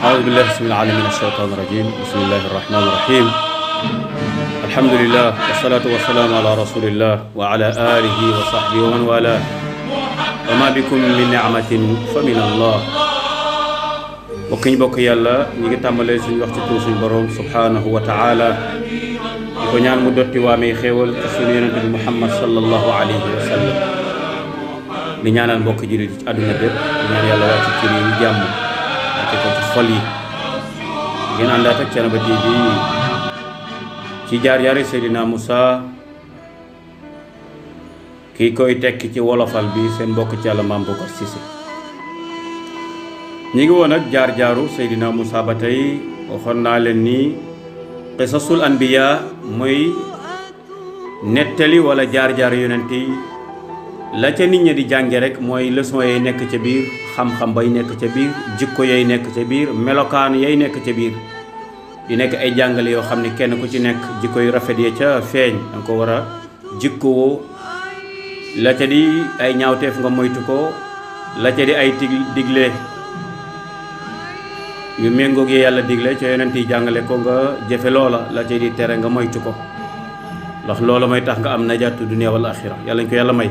أعوذ بالله بسم الله من الشيطان الرجيم بسم الله الرحمن الرحيم الحمد لله والصلاة والسلام على رسول الله وعلى آله وصحبه ومن والاه وما بكم من نعمة فمن الله bokk yàlla ñi ngi tàmbalee suñu wax ci tur suñu borom subhanahu wa taala di ko ñaan mu dotti waamee xéewal ci suñu yonente bi Muhammad sallallahu alayhi wa sallam di ñaanal mbokk jullit ci àdduna bépp di ñaan yàlla wàcc ci réew yi jàmm wàcce ko ci xol yi ngeen àndaat ak Thiénaba TV ci jaar-jaari Seydina Moussa kii koy tekki ci wolofal bi seen mbokk ci yàlla Mame Boucar Cissé ñi ngi woon ak jaar-jaaru Seydina Moussa ba tey waxoon naa leen ni qisasul anbiya mooy nettali wala jaar-jaar yonent yi la ca nit ñi di jànge rek mooy leçon yay nekk ca biir xam-xam bay nekk ca biir jikko yay nekk ca biir melokaan yay nekk ca biir di nekk ay jàngale yoo xam ne kenn ku ci nekk jikko yu rafet ya ca feeñ danga ko war a jikkoo la ca di ay ñaawteef nga moytu ko la ca di ay digle yu méngoog yi yàlla digle ca yonent yi jàngale ko nga jëfe loola la ca di tere nga moytu ko ndax loola mooy tax nga am najaatu dunya wal axira yàlla ñu ko yàlla may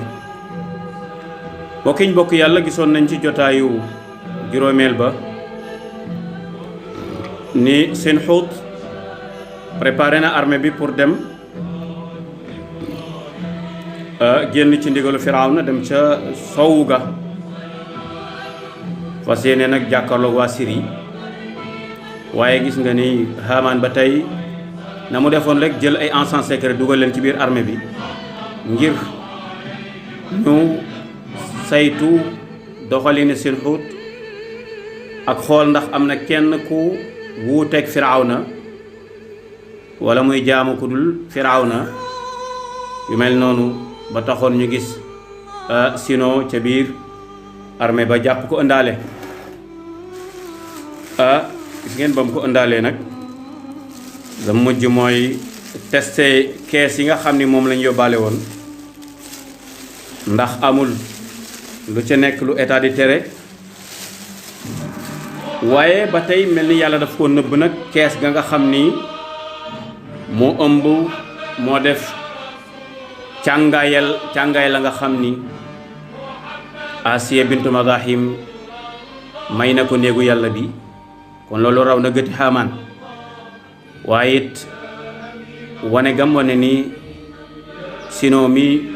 bokk yàlla gisoon nañ ci jotaayu juróomeel ba ni seen xuut préparé na armée bi pour dem génn ci ndigalu Firawna dem ca sowu ga fas yéene nag jàkkaarloog waa Syrie waaye gis nga ni Haamaan ba tey na mu defoon rek jël ay agents secrets dugal leen ci biir armée bi ngir ñu saytu doxalinu seen xuut ak xool ndax am na kenn ku wuuteeg Firawna wala muy jaamu ku dul Firawna yu mel noonu ba taxoon ñu gis sino ca biir armée ba jàpp ko ëndaale gis ngeen ba mu ko ëndaalee nag la mujj mooy testé kees yi nga xam ni moom lañu yóbbaale woon ndax amul lu ca nekk lu état di tere waaye ba tey mel ni yàlla daf ko nëbb nag kees ga nga xam ni moo ëmb moo def càngaay la nga xam ni Asiya bintu Mazahim may na ko néegu yàlla bi kon loolu raw na gëti Haamaan waaye it wane gam wane ni sino mi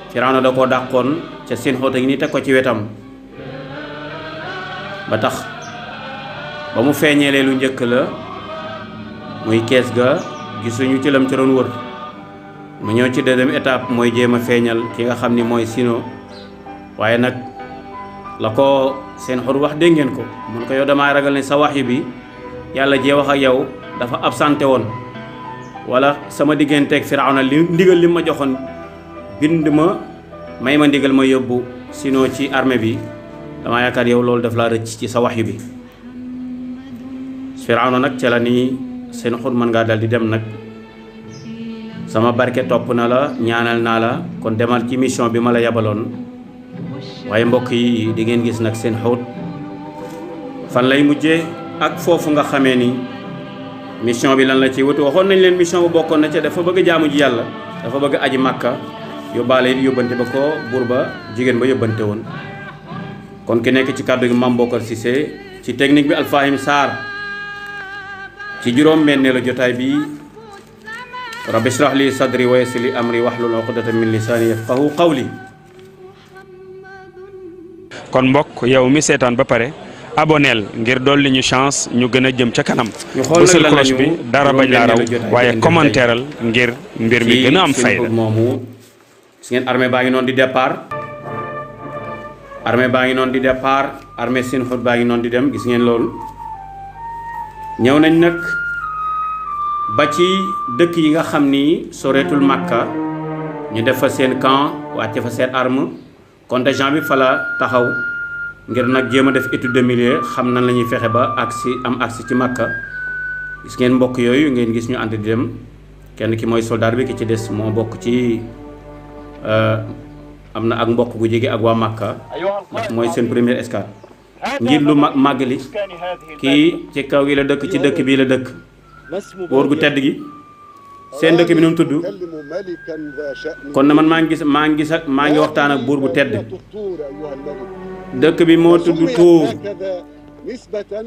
Firawna da koo dàqoon ca seen xoota ngi ni teg ko ci wetam ba tax ba mu feeñeelee lu njëkk la muy kees ga gisuñu ci lam ci doon wër mu ñëw ci deuxième étape mooy jéem a feeñal ki nga xam ni mooy sino waaye nag la ko seen xor wax dégg ngeen ko mun ko yow damaa ragal ne sa waxyu bi yàlla jee wax ak yow dafa absenté woon wala sama digganteeg Firawna li ndigal li ma joxoon bind ma may ma ndigal ma yóbbu sinon ci armée bi dama yaakaar yow loolu daf laa rëcc ci sa waxyu bi Firawna nag ca la nii seen xur mën ngaa dal di dem nag sama barke topp na la ñaanal naa la kon demal ci mission bi ma la yabaloon waaye mbokk yi di ngeen gis nag seen xóot fan lay mujjee ak foofu nga xamee ni mission bi lan la ci wutu waxoon nañ leen mission bu bokkoon na ca dafa bëgg jaamu ji yàlla dafa bëgg aji màkka yóbbaale it yóbbante ba ko buur ba jigéen ba yóbbante woon kon ki nekk ci kàddu gi Mame Boucar Cissé ci technique bi Alfahim Sarr ci juróom benneelu jotaay bi rabbi shrah li sadri wa yassir li amri wahlul uqdatan min lisani yafqahu qawli kon mbokk yow mi seetaan ba pare aboneel ngir dolli ñu chance ñu gën a jëm ca kanam bësal cloche bi dara bañ laa raw waaye commentéeral ngir mbir mi gën a am fayda moomu gis ngeen armée baa ngi noonu di départ armée seen xut baa ngi noonu di dem gis ngeen loolu ñëw nañ nag ba ci dëkk yi nga xam ni soreetul Makka ñu def fa seen camp wàcce fa seen arme contingent bi fa la taxaw ngir nag jéem a def étude de milieu xam nan la ñuy fexe ba agsi ci Makka gis ngeen mbokk yooyu ngeen gis ñu ànd di dem kenn ki mooy soldat bi ki ci des moo bokk ci am na ak mbokk gu jege ak waa Makka ndax mooy seen première escale ngir lu màgg li kii ci kaw gi la dëkk ci dëkk bii la dëkk góor gu tedd gi seen dëkk bi nu mu tudd kon na man maa ngi waxtaan ak buur bu tedd dëkk bi moo tudd Tuur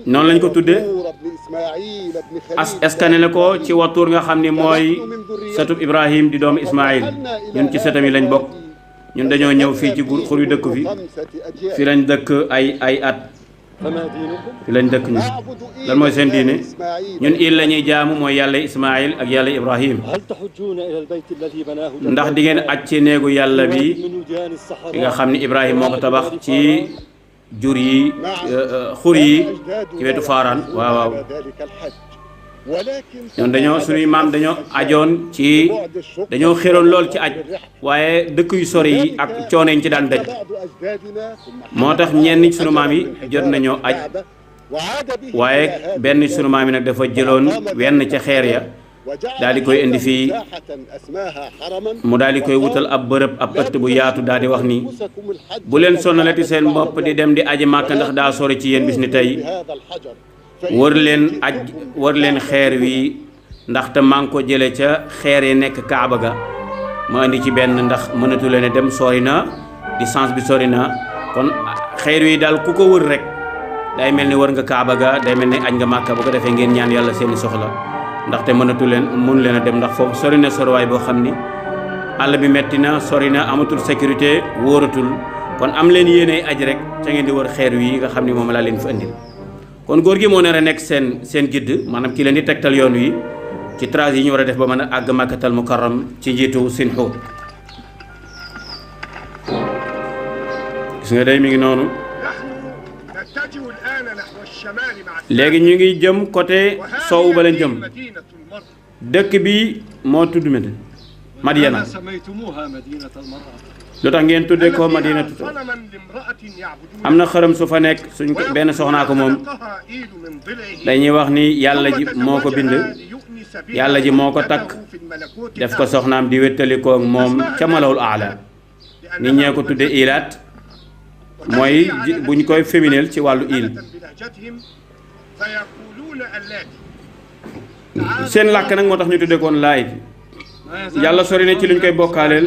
noonu lañ ko tuddee eskanele ko ci wa Tuur nga xam ni mooy sëtub Ibrahim di doomu Ismaïl ñun ci sëtam yi lañ bokk ñun dañoo ñëw fii ci xur yu dëkk fi lañ dëkk ay at fi lañ dëkk ñun lan mooy seen diine ñun il la ñuy jaamu mooy yàlla Ismaïl ak yàlla Ibrahim ndax di ngeen aj ci néegu yàlla bi nga xam ni Ibrahim moo ko tabax ci jur yi xur yi ci wetu Faaraan waaw ñoom dañoo suñuy maam dañoo ajoon ci dañoo xéroon lool ci aj waaye dëkk yu sori yi ak coono yi ci daan daj moo tax ñenn sunu maam yi jot nañoo aj waaye benn sunu maam yi nag dafa jëloon wenn ca xeer ya daal di koy indi fii mu daal di koy wutal ab bërëb ab ëtt bu yaatu daal di wax ni bu leen sonnalati seen bopp di dem di aji màkk ndax daa sori ci yéen bis ni tey wër leen xeer wi ndaxte maa ngi ko jële ca xeer yi nekk Kaaba ga ma indi ci benn ndax mënatu leen a dem sori na distance bi sori na kon xeer wi daal ku ko wër rek day mel ni wër nga Kaaba ga day mel ni aj nga Màkka bu ko defee ngeen ñaan yàlla seeni soxla ndaxte mënu leen a dem ndax foofu sori na soriwaay boo xam ni àll bi metti na sori na amatul sécurité wóoratul kon am leen yéene aj rek ca ngeen di wër xeer wi nga xam ni moom laa leen fa indil kon góor gi moo nar a nekk seen guide maanaam ki leen di tegtal yoon wi ci trace yi ñu war a def ba mën a àgg Makkatal Mukarram ci njiitu Sinhuut gis nga day mi ngi noonu léegi ñu ngi jëm côté soowu ba leen jëm dëkk bi moo tudd Madyana lu tax ngeen tuddee ko Madina am na xërëm su fa nekk suñ ko benn soxnaa ko moom dañuy wax ni yàlla ji moo ko bind yàlla ji moo ko takk def ko soxnaam di wéttalikoo moom ca malawul aala nit ñee ko tuddee ilaat mooy buñ koy féminel ci wàllu il seen làkk nag moo tax ñu tuddee koon laay yàlla sori na ci luñ koy bokkaaleel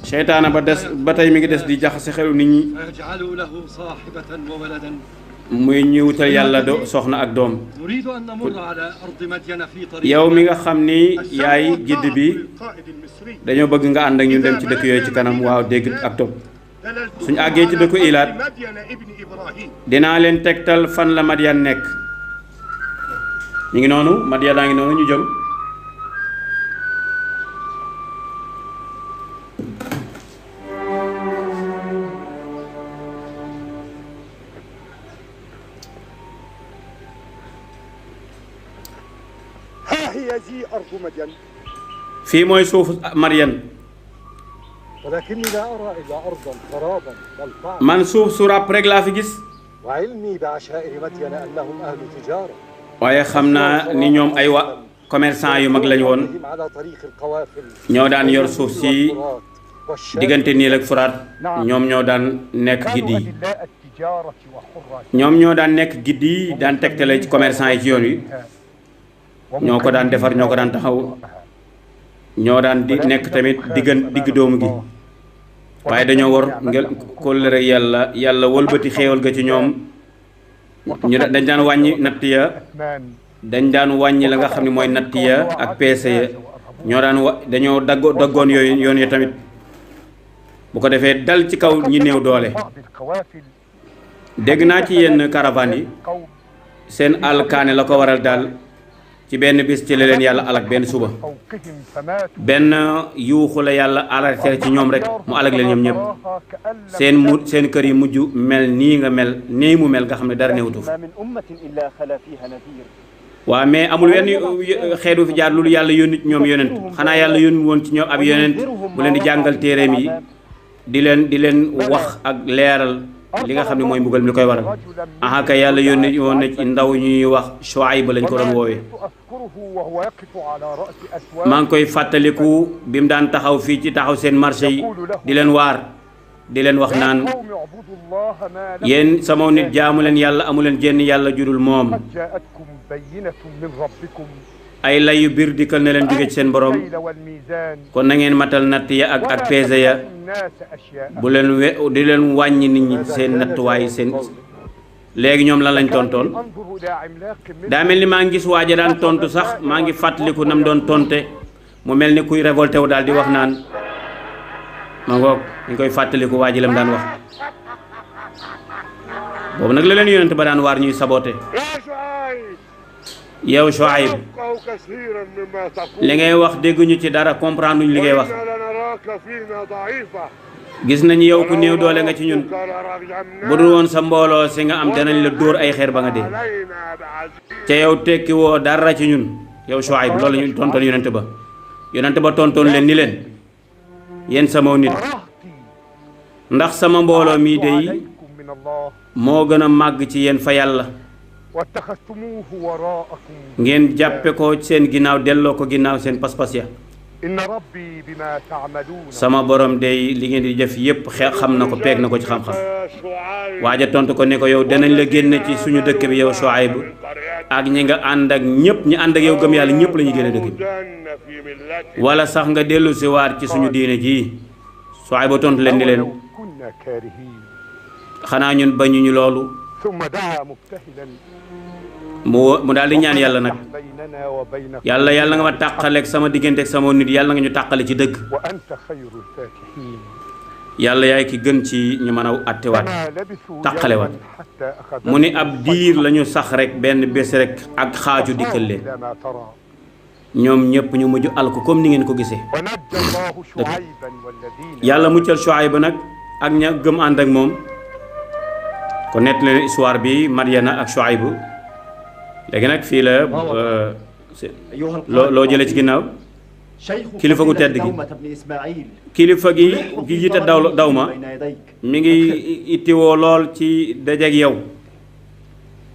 seytaana ba tey mi ngi des di jaxase xelu nit ñi muy ñu wutal yàlla soxna ak doom yow mi nga xam ni yaay gidd bi dañoo bëgg nga ànd ak ñun dem ci dëkk yooyu ci kanam waaw dégg ak topp suñu àggee ci dëkku Ilaat dinaa leen tegtal fan la Madyan nekk ñu ngi noonu Madyan daa ngi noonu ñu jëm fii mooy suufu Madyan man suuf su ràpp rek laa fi gis waaye xam naa ni ñoom ay commerçant yu mag lañu woon ñoo daan yor suuf si diggante Niil ak Furaat ñoom ñoo daan nekk giddi yi ñoom ñoo daan nekk giddi yi daan tegtale ci commerçant yi ci yoon wi ñoo ko daan defar ñoo ko daan taxaw ñoo daan di nekk tamit digg doomu gi waaye dañoo war ngel kóllëre yàlla wëlbati xéewal ga ci ñoom ñu dañ daan wàññi natt ya dañ daan wàññi la nga xam ne mooy natt ya ak peese ya ñoo daan dañoo daggoon yooyu yoon ya tamit bu ko defee dal ci kaw ñi néew doole dégg naa ci yenn caravane yi seen alkaane la ko waral daal ci benn bis ci la leen yàlla alak benn suba benn yuuxu la yàlla alerté ci ñoom rek mu alak leen ñoom ñëpp seen kër yi mujj mel nii nga mel nii mu mel nga xam ne dara newutu fa waaw mais amul wenn xeetu fi jaar loolu yàlla yónni ci ñoom yonent xanaa yàlla yónni woon ci ñoom ab yonent bu leen di jàngal téeréem yi di leen wax ak leeral li nga xam ne mooy mbugal mi li koy waral aha kay yàlla yónni woon na ci ndaw ñuy wax Shuayb lañ ko doon woowee maa ngi koy fàttaliku bi mu daan taxaw fii ci taxaw seen marché yi di leen waar di leen wax naan yéen sama nit jaamu leen yàlla amu leen jenn yàlla judul moom ay layu biir dikkal na leen jóge ci seen borom kon na ngeen matal natt ya ak peese ya bu leen di leen wàññi nit ñi seen nattuwaay seen léegi ñoom lan lañ tontoon daa mel ni maa ngi gis waaja daan tontu sax maa ngi fàttaliku nam doon tonte mu mel ni kuy révolté wu daal di wax naan ma ngoog ñu koy fàttaliku waaji lam daan wax boobu nag la leen yonent ba daan waar ñuy saboté yow Shuayb li ngay wax dégguñu ci dara comprendre luñ li ngay wax gis nañu yow ku néew doole nga ci ñun bu dul woon sa mbooloo si nga am danañ la dóor ay xeer ba nga dee ca yow tekki woo dara ci ñun yow Shuayb loolu la ñu tontoon yonent ba tontoon leen ni leen yéen sama nit ndax sama mbooloo mii dey moo gën a màgg ci yéen fa yàlla ngeen jàppe ko seen ginnaaw delloo ko ginnaaw seen pas-pas ya sama borom day li ngeen di def yépp xam na ko peeg na ko ci xam-xam waaja tontu ko ne ko yow danañ la génne ci suñu dëkk bi yow Shuayb ak ñi nga ànd ak ñëpp ñi ànd ak yow gëm yàlla ñëpp la ñuy génne dëkk bi wala sax nga dellu si waat ci suñu diine jii Shuayb tontu leen ni leen xanaa ñun bañuñu loolu mu daal di ñaan yàlla nag yàlla nga ma tàqaleeg sama diggante ak sama nit yàlla nga ñu tàqale ci dëgg yàlla yaay ki gën ci ñu mën a attewaat tàqalewaat mu ni ab diir lañu sax rek benn bés rek ak xaaju dikkal leen ñoom ñëpp ñu mujj alku comme ni ngeen ko gisee yàlla muccal Shuayb nag ak ña gëm ànd ak moom ko nett leen histoire bi Madyana ak Shuayb léegi nag fii la loo jëlee ci ginnaaw kilifa gu tedd gi kilifa gi jiite daw ma mi ngi ittiwoo lool ci dajeek yow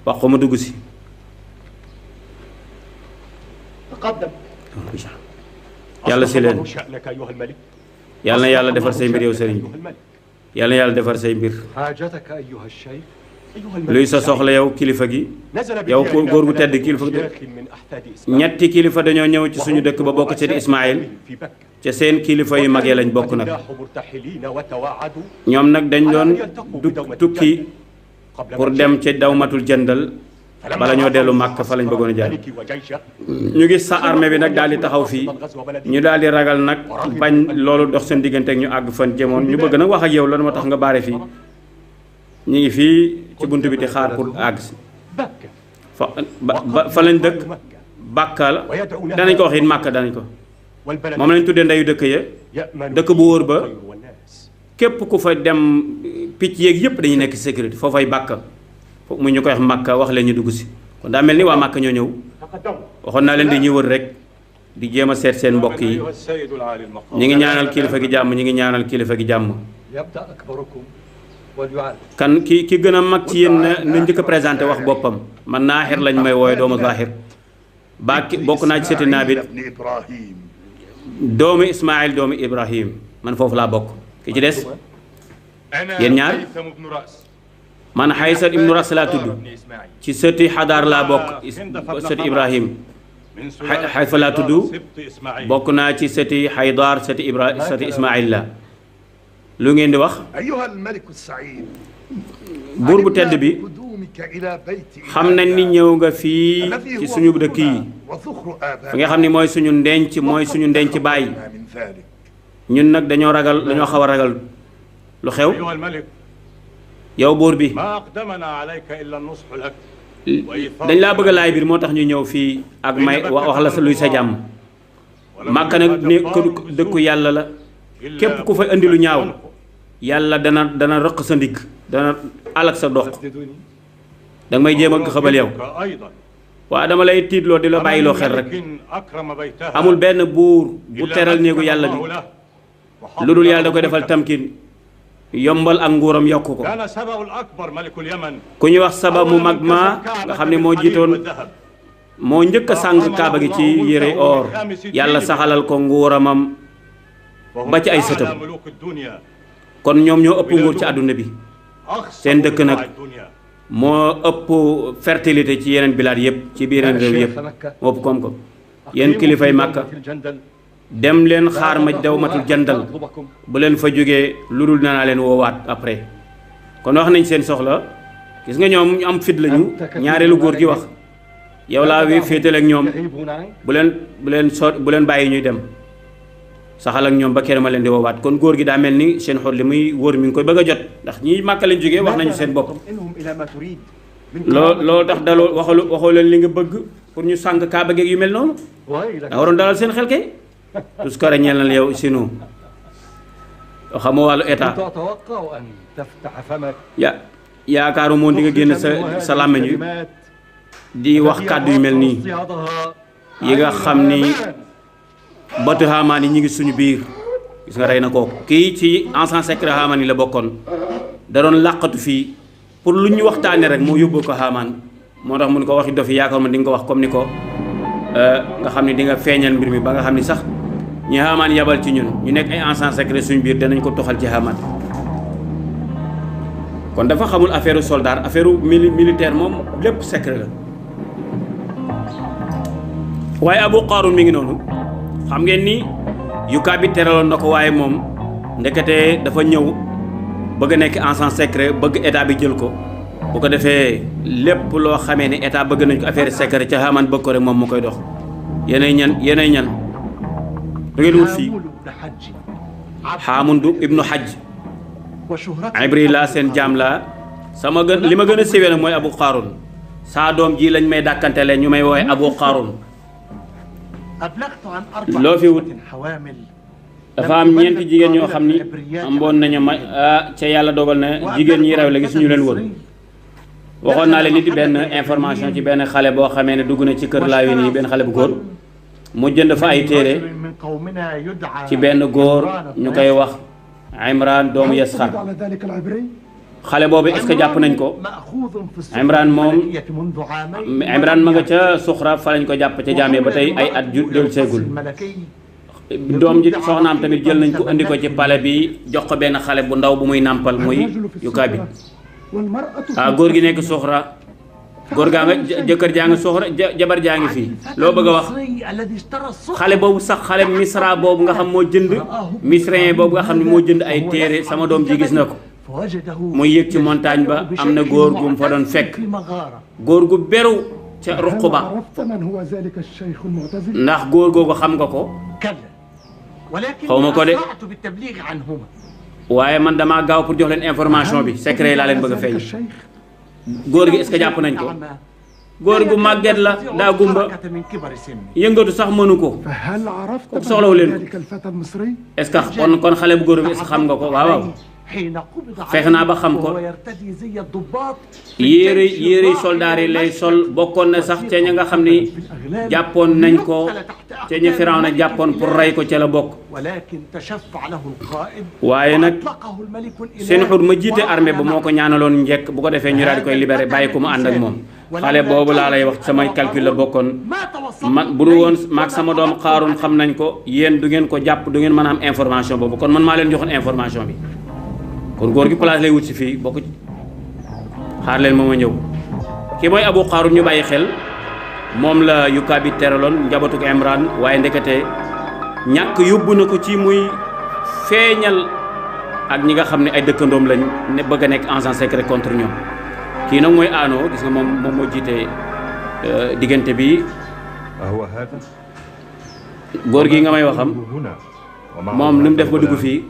wax ko ma dugg si yàlla si leen yàlla na yàlla defar say mbir yow sëriñ yàlla na yàlla defar say mbir luy sa soxla yow kilifa gi yow góor gu tedd kilifa ñetti kilifa dañoo ñëw ci suñu dëkk ba bokk ci Ismaïl ca seen kilifa yu magee lañ bokk nag ñoom nag dañ doon tukki pour dem ca dawmatul jëndal bala ñoo dellu màkk fa lañ bëggoon a jaar ñu gis sa armée bi nag daal di taxaw fii ñu daal di ragal nag bañ loolu dox seen diggante ak ñu àgg fan jëmoon ñu bëgg nag wax ak yow lan moo tax nga baare fii ñu ngi fii ci bunt bi di xaar pour àgg si fa lañ dëkk Bàkka la danañ ko wax it Màkka danañ ko moom lañ tuddee ndeyu dëkk ya dëkk bu wóor ba képp ku fa dem picc yeeg yëpp dañuy nekk sécurité foofay Bàkka foofu mu ñu koy wax Màkka wax leen ñu dugg si kon daa mel ni waa Màkka ñoo ñëw waxoon naa leen di ñuy wër rek di jéem a seet seen mbokk yi ñi ngi ñaanal kilifa gi jàmm ñi ngi ñaanal kilifa gi jàmm kan ki gën a mag ci yéen na njëkk a présenté wax boppam man Naaxir lañ may wooye doomu Zaahir bokk naa ci sëti Naabit doomu Ismaïl doomu Ibrahim man foofu laa bokk ki ci des yéen ñaar man Haysat ibnu Ras laa tudd ci sëti Xadaar laa bokk sëti Ibrahim Xayfa laa tudd bokk naa ci sëti Xaydaar sëti Ismaïl la lu ngeen di wax buur bu tedd bi xam nañ ni ñëw nga fii ci suñu dëkk yi fi nga xam ni mooy suñu ndenc bàyyi ñun nag dañoo xaw a ragal lu xew yow buur bi dañ laa bëgg a laay biir moo tax ñu ñëw fii ak may wax la luy sa jàmm Màkka nag ne dëkku yàlla la képp ku fa indi lu ñaaw yàlla dana rëq sa ndigg dana alak sa dox danga may jéem a xëbal yow waaw dama lay tiitloo di la bàyyiloo xel rek amul benn buur bu teral néegu yàlla bi lu dul yàlla da koy defal tamkin yombal ak nguuram yokk ko ku ñuy wax Saba mu mag ma nga xam ne moo jiitoon moo njëkk a sàng kaaba gi ci yére or yàlla saxalal ko nguuramam ba ci ay sëtam kon ñoom ñoo ëpp nguur ci àdduna bi seen dëkk nag moo ëpp fertilité ci yeneen bilaad yëpp ci biir réew yëpp moo ëpp koom ko yéen kilifay Màkka dem leen xaar ma dawmatul jandal bu leen fa jógee lu dul naa leen woowaat après kon wax nañ seen soxla gis nga ñoom ñu am fit lañu ñaareelu góor gi wax yow laa wi féetale ak ñoom bu leen bàyyi ñuy dem saxal ak ñoom ba kere ma leen di woowaat kon góor gi daa mel ni seen xol li muy wóor mi ngi koy bëgg a jot ndax ñi Màkka lañ jógee wax nañu seen bopp loolu tax daloo waxoo leen li nga bëgg pour ñu sàng kaaba geeg yu mel noonu da nga waroon dalal seen xel kay tuskare ñeel na yow sinu xamoo wàllu état yaakaaru moom di nga génn sa làmmiñ wi di wax kàddu yu mel nii yi nga xam ni bëtu Haamaan yi ñu ngi suñu biir gis nga rey na kooku kii ci agent secret Haamaan yi la bokkoon da doon làqatu fii pour lu ñu waxtaanee rek moo yóbboo ko Haamaan moo tax mun ko waxi dofi yaakaar ma di nga ko wax comme ni ko nga xam ne di nga feeñal mbir mi ba nga xam ni sax ñi Haamaan yabal ci ñun ñu nekk ay agent secret suñu biir danañ ko toxal ci Haamaan kon dafa xamul affaire soldat affaire militaire moom lépp secret la waaye Abu Qaarun mi ngi noonu xam ngeen ni yukaa bi teraloon na ko waaye moom ndekete dafa ñëw bëgg a nekk agent secret bëgg état bi jël ko bu ko defee lépp loo xamee ne état bëgg nañ ko affaire secret ca Haamaan bëgg ko rek moom mu koy dox yéenay ñan da ngeen wut fii Xaamundu ibnu Hajj Ibri laa seen jaam laa li ma gën a séwee nag mooy Abu Qaarun saa doom ji lañ may dàkkantele ñu may woowe Abu Qaarun loo fi wut dafa am ñeenti jigéen ñoo xam ni amboon nañu ca yàlla dogal na jigéen ñi rew la gis ñu leen woon waxoon naa leen nit benn information ci benn xale boo xamee ne dugg na ci kër Laayeen yi benn xale bu góor mu jënd fa ay téere ci benn góor ñu koy wax Imraan doomu Yasxar xale boobu est-ce que jàpp nañ ko Imraan ma nga ca Suxra fa lañ ko jàpp ca jaamee ba tey ay at ju del seegul doom ji soxnaam tamit jël nañ ko indi ko ci pale bi jox ko benn xale bu ndaw bu muy nàmpal muy yukaa bi góor gi nekk Suxra góor gaa nga jëkkër jaa nga Suxra jabar jaa ngi fii loo bëgg a wax xale boobu sax xale misra boobu nga xam moo jënd misrain boobu nga xam ne moo jënd ay téere sama doom ji gis na ko muy yëg ci montagne ba am na góor gu mu fa doon fekk góor gu beru ca ruq ba ndax góor googu xam nga ko xaw ma ko de waaye man damaa gaaw pour jox leen information bi secret laa leen bëgg a feeñ góor gi est-ce que jàpp nañ ko góor gu màgget la daa gumba yëngatu sax mënu ko kooku soxlawu leen ko est-ce que kon xale bu góor bi est-ce que xam nga ko waaw fexe naa ba xam ko yére soldaar yi lay sol bokkoon na sax ca ña nga xam ni jàppoon nañ ko ca ña Firawna jàppoon pour rey ko ca la bokk waaye nag seen xur ma jiite armée ba moo ko ñaanaloon njekk bu ko defee ñu daal di koy libéré bàyyi ko mu ànd ak moom xale boobu laa lay wax samay calcul la bokkoon bu du woon maag sama doom Qaaruun xam nañ ko yéen du ngeen ko jàpp du ngeen mën a am information boobu kon man maa leen joxoon information bi kon góor gi place lay wut si fii bokk xaar leen moom a ñëw ki mooy Abu Qaarun ñu bàyyi xel moom la yukaa bi teraloon njabootu Imraan waaye ndekete ñàkk yóbbu na ko ci muy feeñal ak ñi nga xam ne ay dëkkandoom lañ ne bëgg a nekk agent secret contre ñoom kii nag mooy Aano gis nga moom moo jiite diggante bi góor gi nga may waxam moom lu mu def ba dugg fii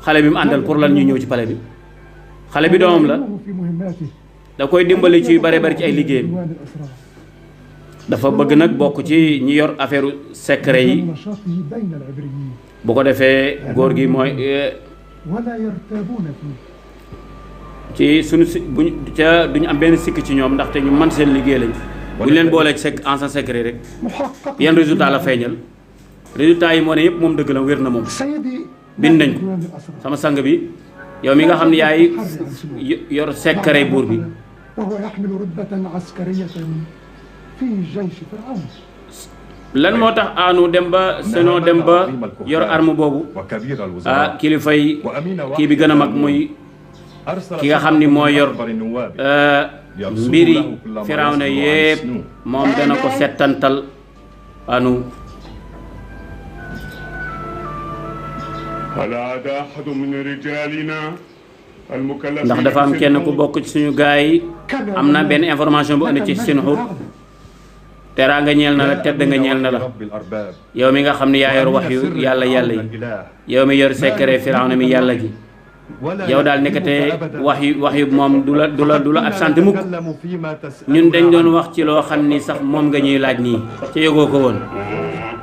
xale bi mu àndal pour lan ñuy ñëw ci pale bi xale bi doomam la da koy dimbali ci bare bari ci ay liggéeyam dafa bëgg nag bokk ci ñi yor affaire secret yi bu ko defee góor gi mooy ci suñu si buñ ca duñu am benn sikk ci ñoom ndaxte ñu man seen liggéey lañ bu ñu leen boolee ci agent secret rek yan résultat la feeñal résultat yi moo ne yëpp moom dëgg la wér na moom bind nañ ko sama sang bi yow mi nga xam ne yaay yor secret buur bi lan moo tax Aanu dem ba senoo dem ba yor arme boobu kilifay kii bi gën a mag muy ki nga xam ni moo yor mbiri Firawna yépp moom dana ko settantal anu ndax dafa am kenn ku bokk ci suñu gaay yi am na benn information bu indi ci Sinhut teraa nga ñeel na la tedd nga ñeel na la yow mi nga xam ne yaa yor wax yu yàlla yi yow mi yor secret Firawna mi yàlla ji yow daal nekkate wax yu moom du la absenté mukk ñun dañ doon wax ci loo xam ni sax moom nga ñuy laaj nii ca yëgoo ko woon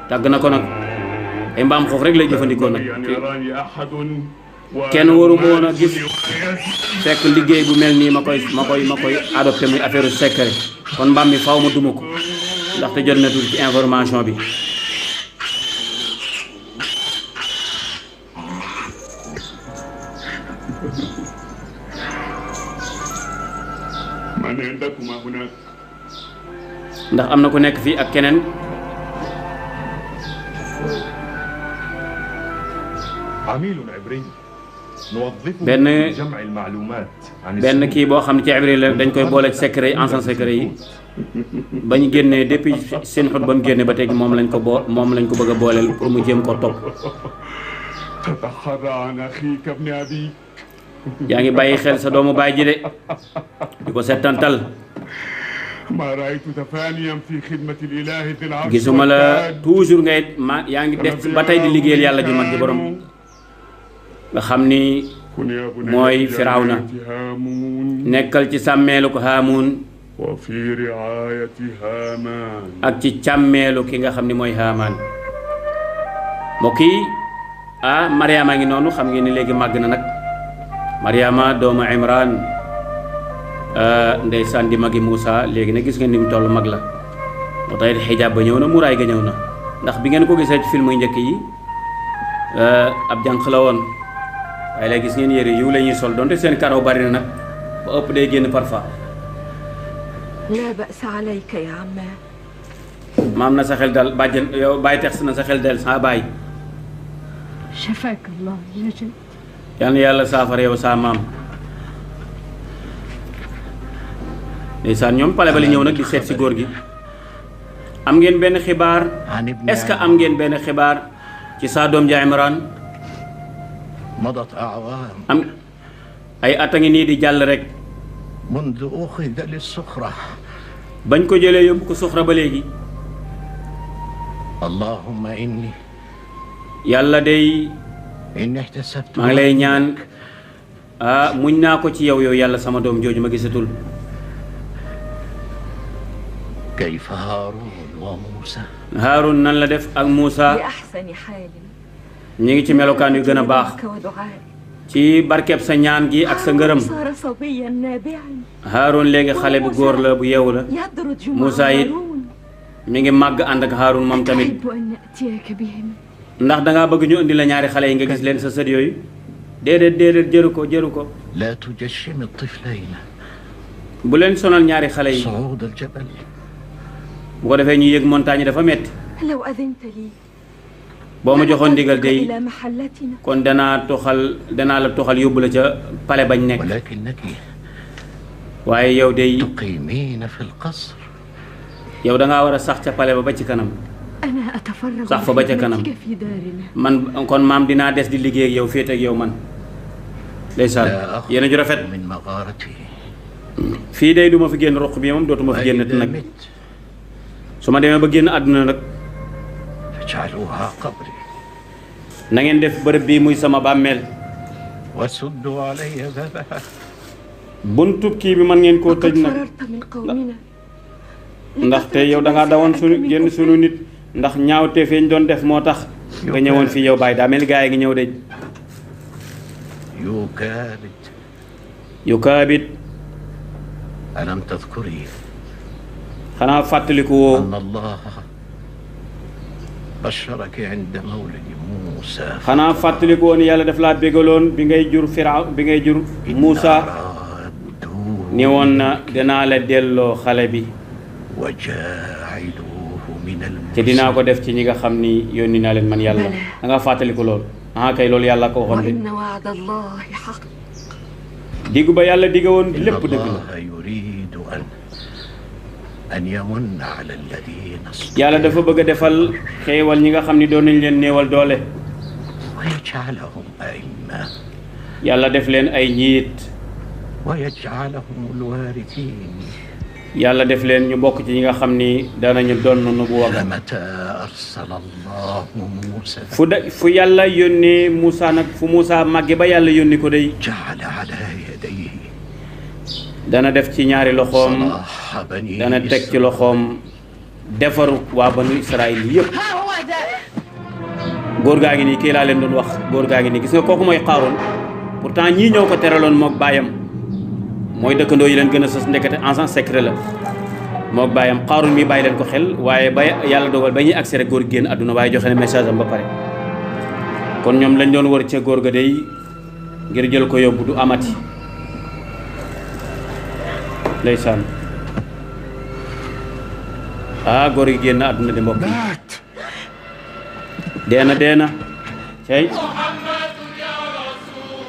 tàgg na ko nag ay mbaam xoof rek lay jëfandikoo nag kenn waru ma woon a gis fekk liggéey bu mel nii ma koy adopté muy affaire secret kon mbaam mi faw ma duma ko ndaxte jot na tuuti ci information bi ndax am na ku nekk fii ak keneen benn kii boo xam ne ci Ibrahima la dañ koy boole ci secret yi ancien secret yi ba ñu génnee depuis seen xut ba mu génne ba tey moom lañ ko bëgg a booleel pour mu jéem ko topp yaa ngi bàyyi xel sa doomu baay ji de di ko settantal gisuma la toujours ngay yaa ngi def ba tey di liggéeyal yàlla ju mag ji borom nga xam ni mooy Firawna nekkal ci sàmmeelu ko Haamuun ak ci càmmeelu ki nga xam ni mooy Haamaan mbokk yi Mariama ngi noonu xam ngeen ni léegi màgg na nag Mariama doomu Imran ndeysaan di magi Moussa léegi nag gis ngeen ni mu toll mag la moo tax xijaab ba ñëw na muraay ga ñëw na ndax bi ngeen ko gisee ci film yu njëkk yi ab jànq la woon waaye léegi gis ngeen yére yiw la ñuy sol donte seen karaw bari na nag ba ëpp day génn parfois. laa ba'sa alayka ya amma. maam na sa xel dal bàjjen yow bàyyi tex na sa xel dal saa bàyyi. shafaaka Allah jërëjëf. yal na yàlla saafara yow saa maam. ndeysaan ñoom pale ba li ñëw nag di seet si góor gi. am ngeen benn xibaar est-ce que am ngeen benn xibaar ci saa doom ja Imran. am ay at a ngi nii di jàll rek. bañ ko jëlee yóbbu ko Suxra ba léegi. yàlla day maa ngi lay ñaan muñ naa ko ci yow yàlla sama doom jooju ma gisatul. Haarun nan la def ak Muusa ñu ngi ci melokaan yu gën a baax ci barkeb sa ñaan gi ak sa ngërëm. Haarun léegi xale bu góor la bu yeewu la. Muusa it mi ngi màgg ànd ak Haarun moom tamit. ndax dangaa bëgg ñu indi la ñaari xale yi nga gis leen sa sët yooyu. déedéet jëru ko. bu leen sonal ñaari xale yi. bu ko defee ñu yëg montagne dafa metti. boo ma joxoon ndigal day kon danaa la toxal yóbbu la ca pale bañ nekk. waaye yow day yow dangaa war a sax ca pale ba ci kanam. sax fa ba ca kanam man kon maam dinaa des di liggéey ak yow féete ak yow man. ndeysaan yéen a ju rafet. fii day duma fi génn roq bi moom dootuma fi génn nag. su ma demee ba génn àdduna nag na ngeen def bërëb bii muy sama bàmmeel. buntub kii bi mën ngeen koo tëj nag ndaxte yow da ngaa dawoon génn sunu nit ndax ñaawte feeñ doon def moo tax nga ñëwoon fii yow bàyyi daa mel gaa yi ngi ñëw de. yukaabit xanaa fàttaliku woo xanaa fàttaliku woo ni yàlla daf laa bégaloon bi ngay jur Muusa ni woon na dinaa la delloo xale bi te dinaa ko def ci ñi nga xam ni yónni naa leen man yàlla. da ngaa fàttaliku lool kay loolu yàlla ko waxoon de. diggu ba yàlla digga woon lépp dëgg la yàlla dafa bëgg a defal xéewal ñi nga xam ni doon nañ leen néewal doole yàlla def leen ay njiit yàlla def leen ñu bokk ci ñi nga xam ni danañu doon nubuwa fu yàlla yónnee Moussa nag fu Moussa màgge ba yàlla yónni ko day dana def ci ñaari loxoom dana teg ci loxoom defaru waa banu Israël yëpp góor gaa ngi nii kii laa leen doon wax góor gaa ngi nii gis nga kooku mooy Qaaruun pourtant ñii ñëw ko teraloon mook baayam mooy dëkkandoo yi leen gën a sës ndekete agent secret la mook baayam Qaaruun mi bàyyi leen ko xel waaye ba yàlla dogal ba ñuy agsi rek góor génn àdduna waaye joxe ne message am ba pare kon ñoom lañ doon wër ca góor ga day ngir jël ko yóbbu du amati ndeysaan góor gi génn àdduna de mbokk yi deena cey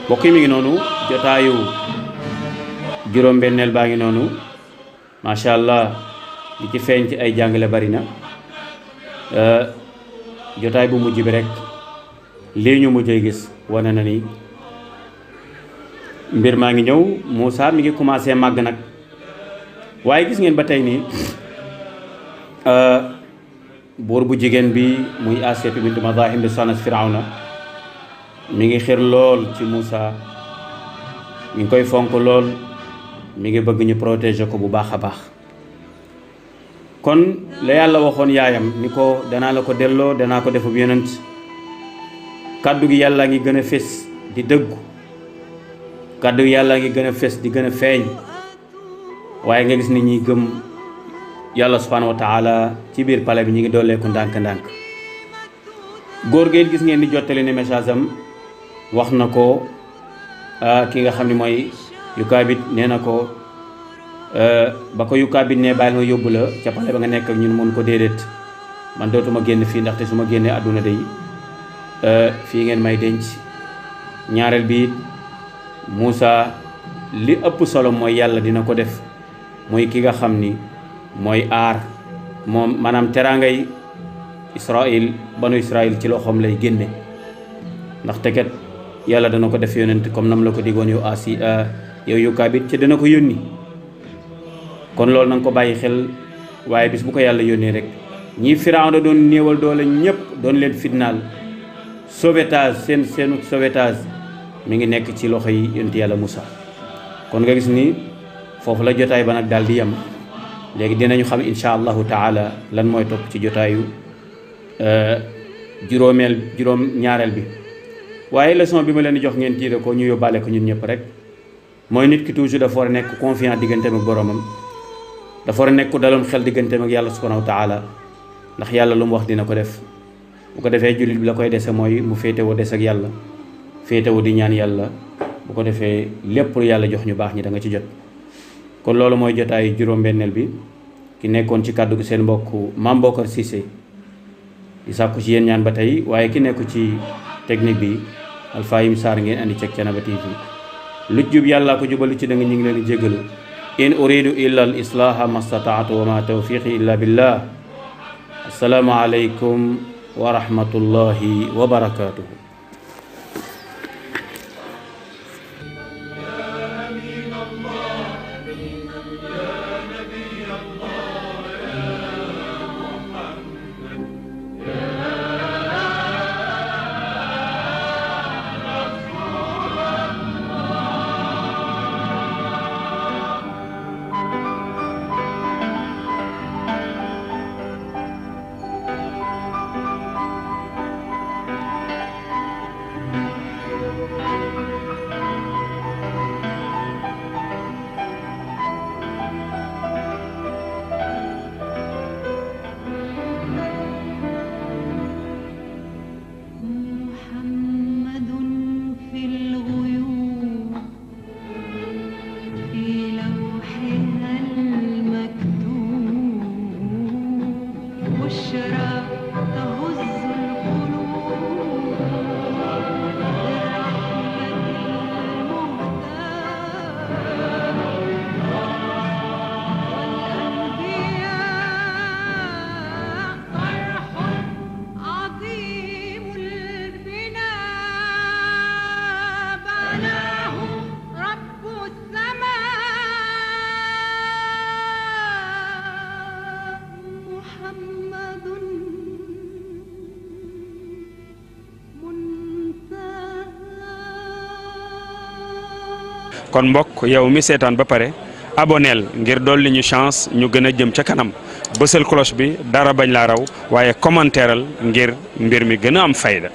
mbokk yi mi ngi noonu jotaayu juróom-benneel baa ngi noonu macha allah li ci feeñ ci ay jàngale bari na jotaay bu mujj bi rek lii ñu mujjee gis wane na ni mbir maa ngi ñëw Moussa mi ngi commencé màgg nag waaye gis ngeen ba tey nii buur bu jigéen bi muy Asiyatu bintu Mazahim di soxna Firawna mi ngi xir lool ci Moussa mi ngi koy fonk lool mi ngi bëgg ñu protéger ko bu baax a baax kon la yàlla waxoon yaayam ni ko danaa la ko delloo danaa ko defub yonent kàddu gi yàlla ngi gën a fés di dëggu kàddu gi yàlla ngi gën a fés di gën a feeñ waaye nga gis ni ñi gëm yàlla subhanahu wa taala ci biir pale bi ñu ngi dooleeku ndànk-ndànk góor gi gis ngeen ni jottali ne message am wax na ko ki nga xam ne mooy Yukaabit nee na ko ba ko Yukaabit ne bàyyil ma yóbbu la ca pale ba nga nekk ak ñun mun ko déedéet man dootuma génn fii ndaxte su ma génnee àdduna day fii ngeen may denc ñaareel bi Moussa li ëpp solo mooy yàlla dina ko def muy ki nga xam ni mooy aar moom maanaam teraangay Israël banu Israël ci loxoom lay génne ndaxte kat yàlla dana ko def yonent comme nam la ko diggoon yow Yukaabit ci dana ko yónni kon loolu na nga ko bàyyi xel waaye bis bu ko yàlla yónnee rek ñii Firawna doon néewal doole ñëpp doon leen fitnaal sauvetage seenu sauvetage mi ngi nekk ci loxo yi yonent yàlla Moussa kon nga gis ni foofu la jotaay ba nag daal di yem léegi dinañu xam insha allahu taala lan mooy topp ci jotaayu juróom ñaareel bi waaye leçon bi ma leen di jox ngeen tiire ko ñu yóbbaale ko ñun ñëpp rek mooy nit ki toujours dafa war a nekk confiant digganteem ak boromam dafa war a nekk ku daloon xel digganteem ak yàlla subhanahu wa taala ndax yàlla lu mu wax dina ko def bu ko defee jullit bi la koy dese mooy mu féetewoo des ak yàlla féetewoo di ñaan yàlla bu ko defee lépp lu yàlla jox ñu baax ñi da nga ci jot kon loolu mooy jotaayu juróom-benneel bi ki nekkoon ci kàddu gi seen mbokk Mame Bokar Cissé di sàkku ci yéen ñaan ba tey waaye ki nekku ci technique bi Alfayim Sarr ngeen andi ci Thiénaba TV lu jub yàlla ko jubalu ci da nga ñu ngi leen di jéggalu in uridu illa al islaha mastataatu wa ma tawfiqi illa billah assalaamu alaykum wa rahmatullahi wa barakatuhu kon mbokk yow mi seetaan ba pare aboneel ngir dolli ñu chance ñu gën a jëm ca kanam bësal cloche bi dara bañ laa raw waaye commentaireal ngir mbir mi gën a am fayda